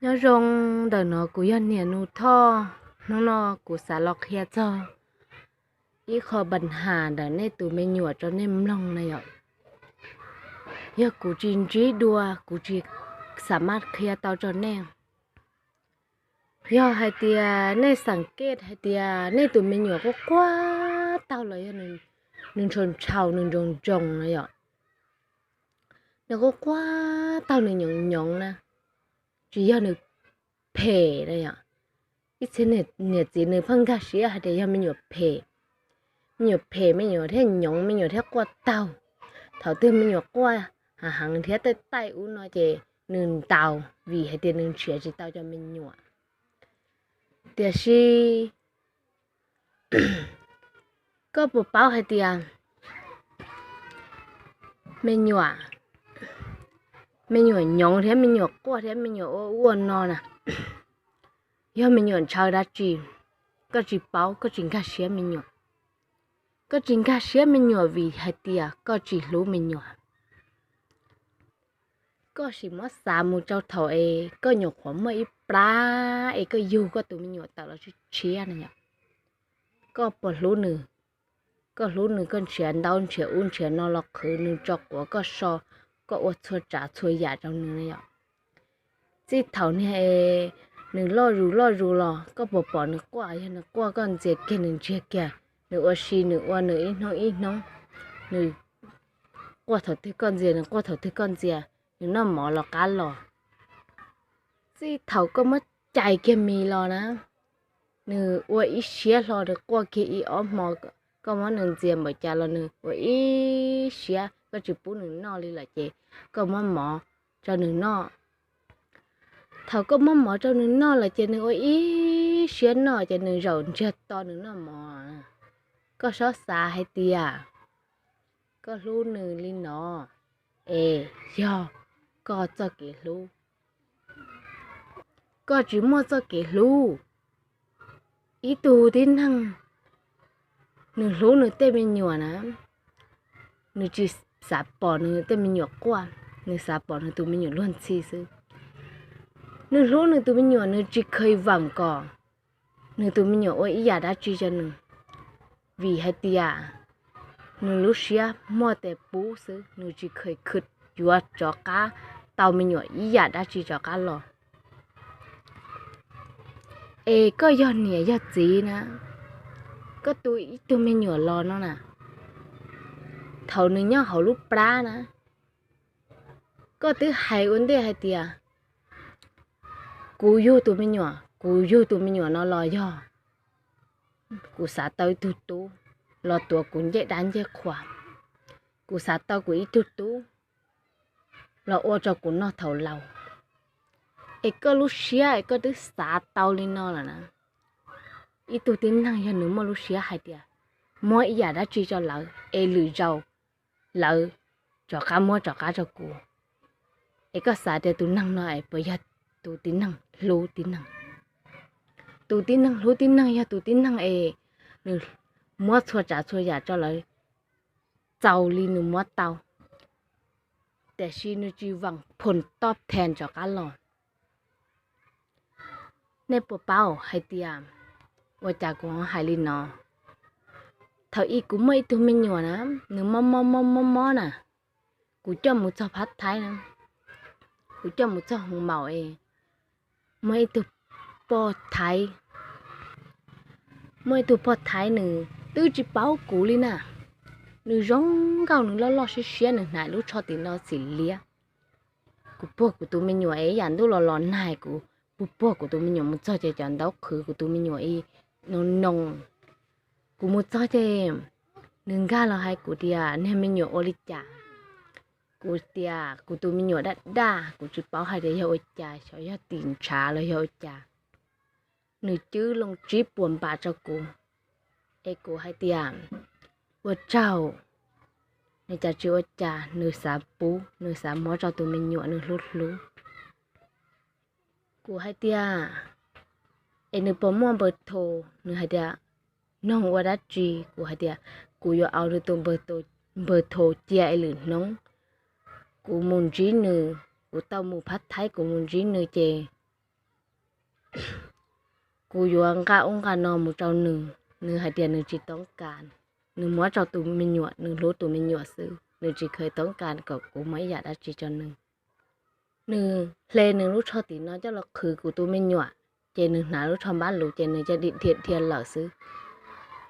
Nyob zoo, ntawm no kuv yog Niam Nus Thoj. Hnub no kuv xav los qhia txog ib qho pab has ntawm nej tus me nyuam rau nej mloog na yom. Yog kuv tsis ntsib dua, kuv tsis xam maj qhia tau rau nej. Yog hais tias nej xam kej hais tias nej tus me nyuam quaj quaj taug los yog nws ntshaus ntshaus, nws nroos nroos na yom, nws quaj quaj taug, nws nyoov nyoov na, tsis yog nws phem na yom. Ib txhia niam txiv nws pheej nkag siab hais tias yog me nyuam phem, me nyuam phem me nyuam thiaj nyoov, me nyuam thiaj quaj taug. Thaum twg me nyuam quaj hav heev thiab taij taij ub no ces nws ntaus vim hais tias nws nrhiav tsis tau cov me nyuam. Tiam sis koj puas paub hais tias me nyuam, me nyuam nyoov thiab me nyuam quaj thiab me nyuam ua ua no na, yog me nyuam ntshaw dab tsi? Koj tsis paub, koj tsis nkag siab me nyuam. Koj tsis nkag siab me nyuam vim hais tias koj tsis hlub me nyuam. Koj sim muab xav mus rau thaum es koj nyuam qhuav muaj ib plab es koj yug koj tus me nyuam tawm los tshiab tshiab na yom. Koj puas hlub nws? Koj hlub nws, koj nrhiav ntaub nrhiav ub nrhiav no los qhwv nws tso quav koj so, koj ua txhua tsav txhua yam rau nws na yom. Txij thaum niag nws loj zus loj zus los koj puas pom nws quaj? Yog nws quaj koj ntxias kiag nws ntsiag kiag, nws ua si nws ua nws ib hnub ib hnub, nws quaj thaum twg koj ntxias, nws quaj thaum twg koj ntxias, nws noj mov los qab los. Txij thaum koj muab cais kiag mis los na, nws ua ib siab hlo, nws quaj kiag ib ob hmo, koj muab nws ntxias npaum cas los nws ua ib siab, koj tsis pub nws noj li lawm ces koj muab mov rau nws noj. Thaum koj muab mov rau nws noj lawm ces nws ua ib siab noj ces nws zaum ntsiag to nws noj mov. Koj txhob xav hais tias koj hlub nws li no es yog koj txoj kev hlub. Koj tsis muaj txoj kev hlub. Ib tug tib neeg nws hlub nws tej me nyuam na, nws tsis xav pom nws tej me nyuam quaj, nws xav pom nws tus me nyuam luag ntxhi xwb. Nws hlub nws tus me nyuam, nws tsis kheev vam kom nws tus me nyuam ua ib yam dab tsi rau nws, vim hais tias nws lub siab muaj tes pub xwb, nws tsis kheev khwv yuav rov qab tau me nyuam ib yam dab tsi rov qab los. Es koj yog niam yog txiv na, koj tu ib tug me nyuam los no na, thaum nws nyob hauv lub plab na, koj twb hais ua ntej hais tias kuv yug tus me nyuam, kuv yug tus me nyuam no los yog kuv xav tau ib tug tub los tuav kuv ncej dab ncej qhua, kuv xav tau kuv ib tug tub los ua rau kuv noj thaum laus. Es koj lub siab es koj twb xav tau li no lawm na. Ib tug tib neeg yog nws muaj lub siab hais tias muab ib yam dab tsi rau lawv es lwm zaus lawv rov qab muab rov qab rau kuv, es koj xav tias tus neeg no es puas yog tus tib neeg hlub tib neeg? Tus tib neeg hlub tib neeg yog tus tib neeg es nws muab txhua tsav txhua yam rau lawv txaus li nws muab tau, tiam sis nws tsis vam phom tob then rov qab los. Nej puas paub hais tias ua cas kuv ho hais li no? Thaum ub kuv muaj ib tug me nyuam na, nws mob mob mob mob mob na, kuv coj mus txog Phab Thaib na, kuv coj mus txog Hoo Maum es muaj ib tug poj Thaib, muaj ib tug poj Thaib nws twb tsis paub kuv li na. Nws zoo nkauj, nws loj loj siab siab, nws hnav lub tsho tim no xim liab. Kuv puag kuv tus me nyuam es ib yam ntuj los los nag, kuv puag puag kuv tus me nyuam mus txog ces cov ntaub qhwv kuv tus me nyuam ib no no. Kuv mus txog ces nws nkag los hais kuv tias niag me nyuam ua li cas. Kuv tias kuv tus me nyuam daj daj, kuv tsis paub hais tias yog ua cas, xyov yog tim ntshav los yog ua cas. Nws cwb loo tsib puas npas rau kuv, es kuv hais tias ua tsaug, nws cas tsis ua cas, nws xav pub, nws xav muab rau tus me nyuam nws hlub hlub. Kuv hais tias es nws puas muaj npawg tho? Nws hais tias noog ua dab tsi? Kuv hais tias kuv yuav au nws tus npawg tho cia es lwm hnub kuv mus ntsib nws, kuv tau mus Phab Thaib kuv mus ntsib nws ces kuv yuav nqa ub nqa no mus rau nws, nws hais tias nws tsis toob kas, nws muab rau tus me nyuam, nws hlub tus me nyuam xwb, nws tsis kheev toob kas kom kuv muab ib yam dab tsi rau nws. Nws hle nws lub tsho tim no coj los qhwv kuv tus me nyuam, ces nws hnav lub tsho npab lus ces nws cia li dhia dhia lawm xwb.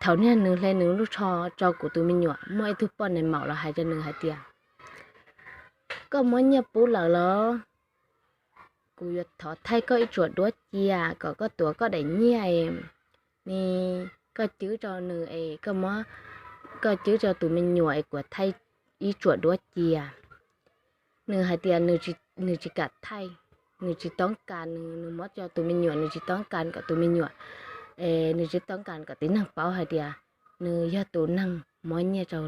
Thaum niag nws hle nws lub tsho rau kuv tus me nyuam, muaj ib tug poj niam maum los hais rau nws hais tias, koj muab nyiaj pub lawm los? Kuv yuav thov thaij koj ib tsuam duab cia kom koj tuav koj daim nyiaj es, ni, koj cwb rau nws es koj muab, koj cwb rau tus me nyuam es kuv thaij ib tsuam duab cia. Nws hais tias nws tsis kam thaij, nws tsis toob kas, nws, nws muab rau tus me nyuam, nws tsis toob kas kom tus me nyuam, es nws tsis toob kas kom tib neeg paub hais tias nws yog tus neeg muab nyiaj rau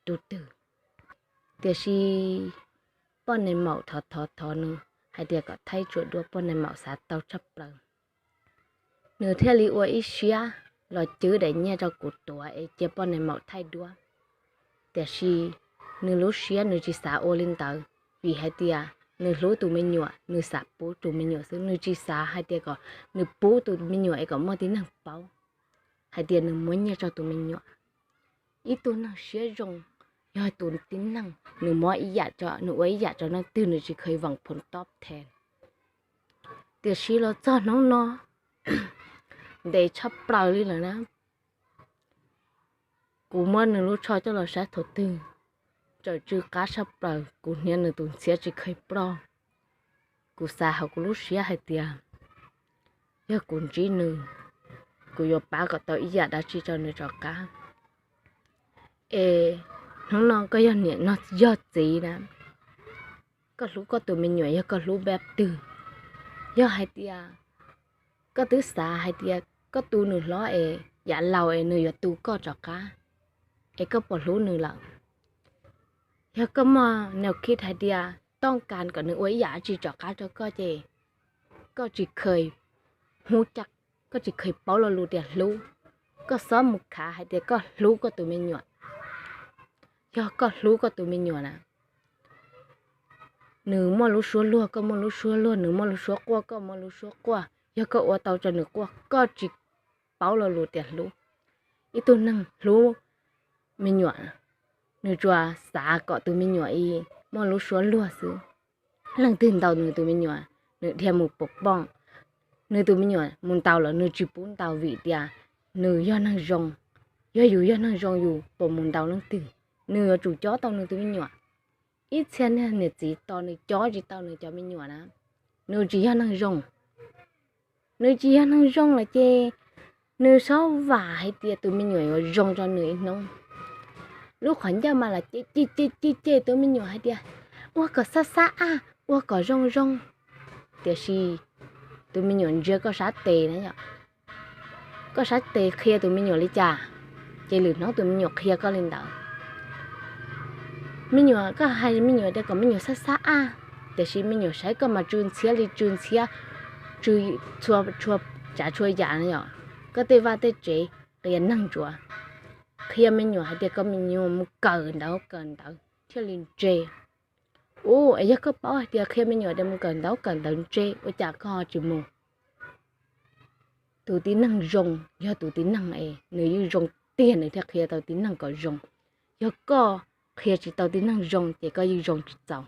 tus twg. Tiam sis poj niam maum thov thov thov nws hais tias kom thaij tsuam duab, poj niam maum xav tau tshaj plaws. Nws thiaj li ua ib siab los cwb daim nyiaj rau kuv tuav es cia poj niam maum thaij duab. Tiam sis nws lub siab nws tsis xav ua li ntawd, vim hais tias nws hlub tus me nyuam, nws xav pub tus me nyuam xwb, nws tsis xav hais tias kom nws pub tus me nyuam es kom muaj tib neeg paub hais tias nws muab nyiaj rau tus me nyuam. Ib tug neeg siab zoo, yog tus tib neeg nws muab ib yam, nws ua ib yam rau leej twg nws tsis kheev voos phoom tob then. Tiam sis los txog hnub no, ntev tshaj plaws li lawm na. Kuv muab nws lub tsho coj los saib thaum twg, tseem tsw qab tshaj plaws, kuv hniav nws tus ntxhiab tsis kheev ploj. Kuv xav hauv kuv lub siab hais tias, yog kuv ntsib nws, kuv yuav pab kom tau ib yam dab tsi rau nws rov qab. Es hnub no koj yog niam no yog txiv na, koj hlub koj tus me nyuam yog koj hlub npaum twg? Yog hais tias koj twb xav hais tias koj tu nws hlob es yav laus es nws yuav tu koj rov qab, es koj puas hlub nws lawm? Yog koj muaj nws khib hais tias tooj kas kom nws ua ib yam dab tsi rov qab rau koj ces koj tsis kheev hu ca, koj tsis kheev paub lo lus tias hlub. Koj xob mus khav hais tias koj hlub koj tus me nyuam. Yog koj hlub koj tus me nyuam na, nws muaj lub suab luag, koj muaj lub suab luag, nws muaj lub suab quaj, koj muaj lub suab quaj, yog koj ua tau rau nws quaj, koj tsis paub lo lus tias hlub. Ib tug neeg hlub me nyuam, nws tsuas xav kom tus me nyuam muaj lub suab luag xwb. Leej twg ntaus nws tus me nyuam, nws dhia mus pov pooj. Nws tus me nyuam mus ntaus los nws tsis pub ntaus vim tias nws yog neeg zoo. Yog yus yog neeg zoo yus puas mus ntaus leej twg? Nws yuav tsum cob tau nws tus me nyuam. Ib txhia niag niam txiv tos nws cob tsis tau nws cov me nyuam na, nws tsis yog neeg zoo. Nws tsis yog neeg zoo lawm ces nws xob vam hais tias tus me nyuam yuav zoo rau nws ib hnub. Lub qhov ncauj mas los cem cem cem cem tus me nyuam hais tias, ua kom xab xab ab, ua kom zoo zoo. Tiam sis tus me nyuam ntsia koj sab tes na yom, koj sab tes qhia tus me nyuam li cas, ces lwm hnub tus me nyuam qhia koj li ntawd. Me nyuam, koj hais me nyuam tias kom me nyuam xab xab ab, tiam sis me nyuam saib koj mas tsw ntxhiab li tsw ntxhiab, tsw txhua, txhua tsav txhua yam no yom. Koj tej vaj tej tsev qias neeg ntsuav, qhia me nyuam hais tias kom me nyuam mus kawm ntawv kawm ntawv thiaj li ntse. Ua, es yog koj paub hais tias qhia me nyuam tias mus kawm ntawv kawm ntawv ntse, ua cas koj tsis mus? Tus tib neeg zoo yog tus tib neeg es nws yeej zoo tiag nws thiaj qhia tau tib neeg kom zoo. Yog koj qhia tsis tau tib neeg zoo ces koj yeej zoo tsis txaus.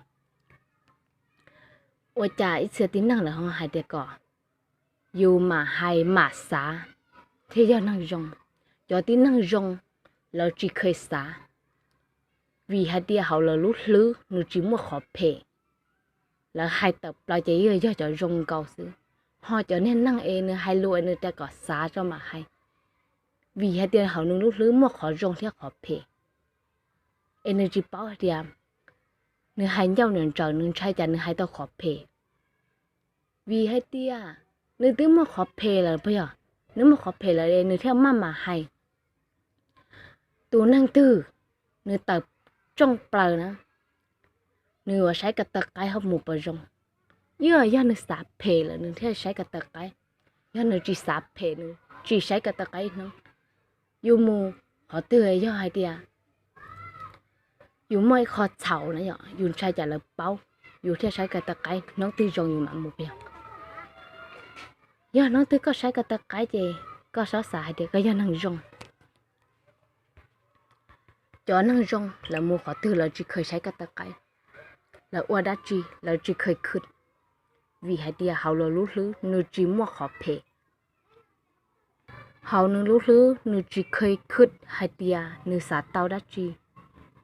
Ua cas ib txhia tib neeg lawv ho hais tias kom yus mam hais mam xav thiaj yog neeg zoo. Cov tib neeg zoo lawv tsis kheev xav, vim hais tias hauv lawv lub hlwb nws tsis muaj qhov phem. Lawv hais tawm plaws ces yog, yog cov zoo nkaus xwb. Ho cov niag neeg es nws hais lus es nws tias kom xav tso mam hais, vim hais tias hauv nws lub hlwb muaj qhov zoo thiab qhov phem. Es nws tsis paub hais tias nws hais ncauj nws ntsaws nws ntshai cas nws hais tau qhov phem. Vim hais tias nws twb muaj qhov phem lawm puas yog? Nws muaj qhov phem lawm nws thiaj maj mam hais. Tus neeg twg nws tawm rooj plaws na, nws yuav saib ko taw qaib ho mus puas zoo. Yog, yog nws xav phem lawm nws thiaj saib ko taw qaib. Yog nws tsis xav phem nws tsis saib ko taw qaib ib hnub. Yus mus qhov twg yog hais tias yus muaj ib qho txhaum na yom, yus ntshai cas lawv paub, yus thiaj saib ko taw qaib, hnub twg zoo yus mam mus pem. Yog hnub twg koj saib ko taw qaib ces koj xob xav hais tias koj yog neeg zoo. Cov neeg zoo lawv mus qhov twg lawv tsis kheev saib ko taw qaib, lawv ua dab tsi lawv tsis kheev khwv, vim hais tias hauv lawv lub hlwb nws tsis muaj qhov phem. Hauv nws lub hlwb nws tsis kheev khwv hais tias nws xav tau dab tsi,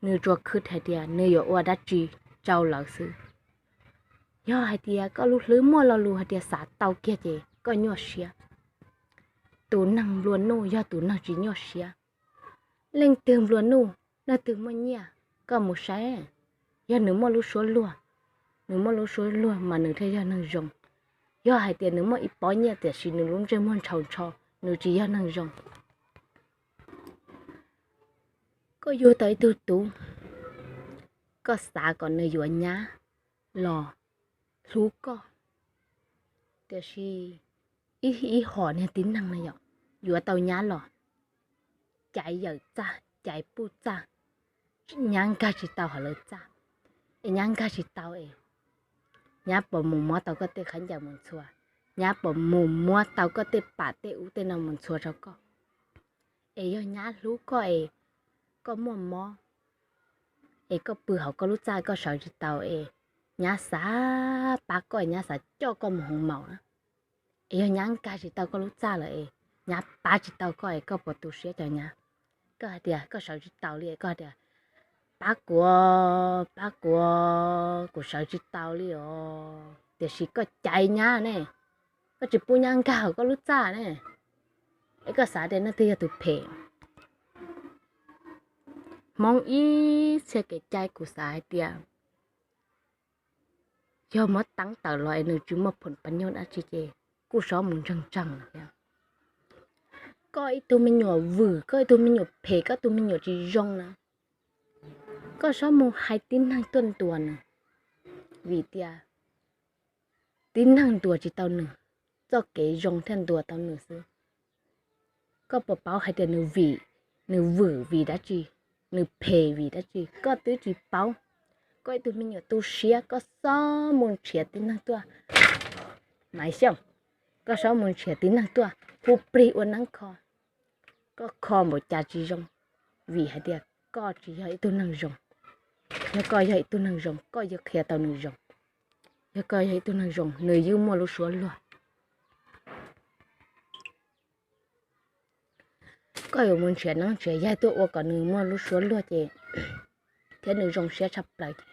nws tsuas khwv hais tias nws yuav ua dab tsi rau lawv xwb. Yog hais tias koj lub hlwb muaj lo lus hais tias xav tau kiag ces koj nyuaj siab. Tus neeg nplua nuj yog tus neeg tsis nyuaj siab. Leej twg nplua nuj, leej twg muaj nyiaj, koj mus saib, yog nws muaj lub suab luag, nws muaj lub suab luag mas nws thiaj yog neeg zoo. Yog hais tias nws muaj ib pob nyiaj tiam sis nws lub ntsej muag ntshaus ntsho, nws tsis yog neeg zoo. Koj yug tau ib tug tub, koj xav kom nws yuav nyab los hlub koj, tiam sis ib hom niag tib neeg na yom, yuav tau nyab los caiv yawm txaj caiv puj txaj, nyab nkag tsis tau hauv lawv txaj, es nyab nkag tsis tau es nyab puas mus muab tau koj tej khaub ncaws mus ntxhua, nyab puas mus muab tau koj tej pam tej ub tej no mus ntxhua rau koj. Es yog nyab hlub koj es koj muaj mob, es koj pw hauv koj lub txaj koj sawv tsis tau es nyab xav pab koj, nyab xav coj koj mus hoo maum na. Es yog nyab nkag tsis tau koj lub txaj lawm es nyab pab tsis tau koj es koj puas tu siab cov nyab? Koj hais tias koj sawv tsis taus li es koj hais tias, pab kuv, pab kuv, kuv sawv tsis taus li os. Tiam sis koj caiv nyab ne, koj tsis pub nyab nkag hauv koj lub txaj ne, es koj xav tias leej twg yog tus phem? Hmoob ib txhia kev cai kuv xav hais tias yog muab teeb tawm los es nws tsis muaj phoom pas nyoj dab tsi ces kuj txhob mus ntseeg tseeg lawm thiab. Koj ib tug me nyuam vwm, koj ib tug me nyuam phem, koj tus me nyuam tsis zoo na, koj txhob mus hais tib neeg tuaj ntuas nws, vim tias tib neeg ntuas tsis tau nws, txoj kev zoo thiaj ntuas tau nws xwb. Koj puas paub hais tias nws vim, nws vwm vim dab tsi, nws phem vim dab tsi, koj twb tsis paub. Koj ib tug me nyuam tu siab, koj txhob mus nrhiav tib neeg tuaj. Maiv Xyooj, koj txhob mus nrhiav tib neeg tuaj hu plig ua neeb kho. Koj kho npaum cas tsis zoo, vim hais tias koj tsis yog ib tug neeg zoo. Yog koj yog ib tug neeg zoo, koj yuav qhia tau nws zoo. Yog koj yog ib tug neeg zoo, nws yeej muaj lub suab luag. Koj yuav mus nrhiav neeb nrhiav yaig tuaj ua kom nws muaj lub suab luag ces, thiab nws zoo siab tshaj plaws ces,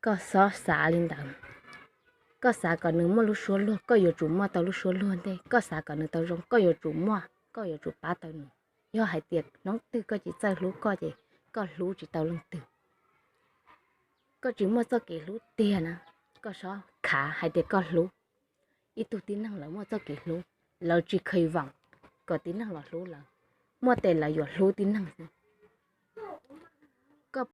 koj txhob xav li ntawd. Koj xav kom nws muaj lub suab luag, koj yuav tsum muaj tau lub suab luag ntej. Koj xav kom nws tau zoo, koj yuav tsum muaj, koj yuav tsum pab tau nws. Yog hais tias hnub twg koj tsis txawj hlub koj ces koj hlub tsis tau leej twg. Koj tsis muaj txoj kev hlub tiag na, koj txhob khav hais tias koj hlub. Ib tug tib neeg lawv muaj txoj kev hlub, lawv tsis kheev voom kom tib neeg los hlub lawv, muaj tes lawv yuav hlub tib neeg xwb.